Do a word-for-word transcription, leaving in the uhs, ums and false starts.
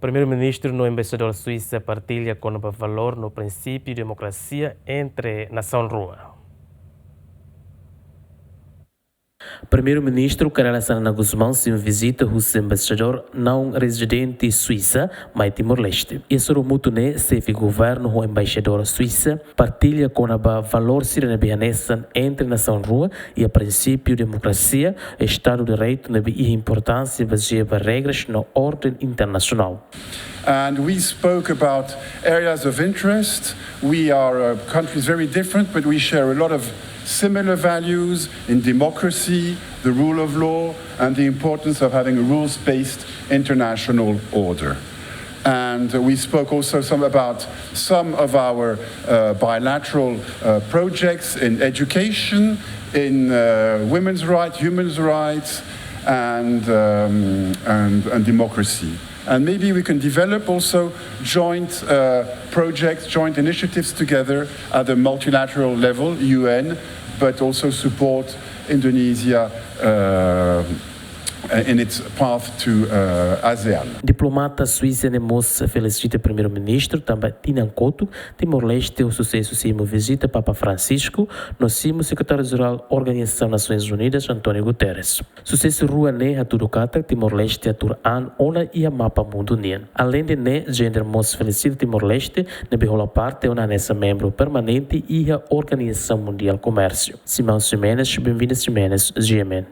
Primeiru-Ministru no Embaixadór Suísa partilla kona-ba valór no prinsípiu demokrasia entre nasaun rua. Primeiru-Ministru Kay Rala Xanana Gusmão simu vizita husi embaixadór naun-rezidente Suísa mai Timor-Leste. Iha sorumutu ne'e, xefe governu ho embaixadór Suísa partilla kona-ba valór sira ne'ebé hanesan entre nasaun rua iha prinsípiu demokrasia, Estadu Direitu ne'ebé iha importánsia bazeia ba regras no orden internasionál. And we spoke about areas of interest. We are uh, countries very different, but we share a lot of similar values in democracy, the rule of law, and the importance of having a rules-based international order. And we spoke also some about some of our uh, bilateral uh, projects in education, in uh, women's rights, human rights, and, um, and, and democracy. And maybe we can develop also joint uh, projects, joint initiatives together at the multilateral level, U N, but also support Indonesia uh, in its path to uh, ASEAN. Diplomata Suísa ne'e mós felisita Primeiru-Ministru tanba tinan kotuk Timor-Leste ho susesu simu vizita Papa Francisco no simu Sekretáriu-Jerál Organizasaun Nasoins Unidas, António Guterres. Susesu rua ne'e hatudu katak Timor-Leste atu tuur an ona iha mapa mundu nian. Aleinde ne'e, Gender mós felisita Timor-Leste ne'ebé hola parte ona hanesan membru permanente iha Organizasaun Mundiál Komérsiu. Simão Ximenes, Benvinda Ximenes, G M N.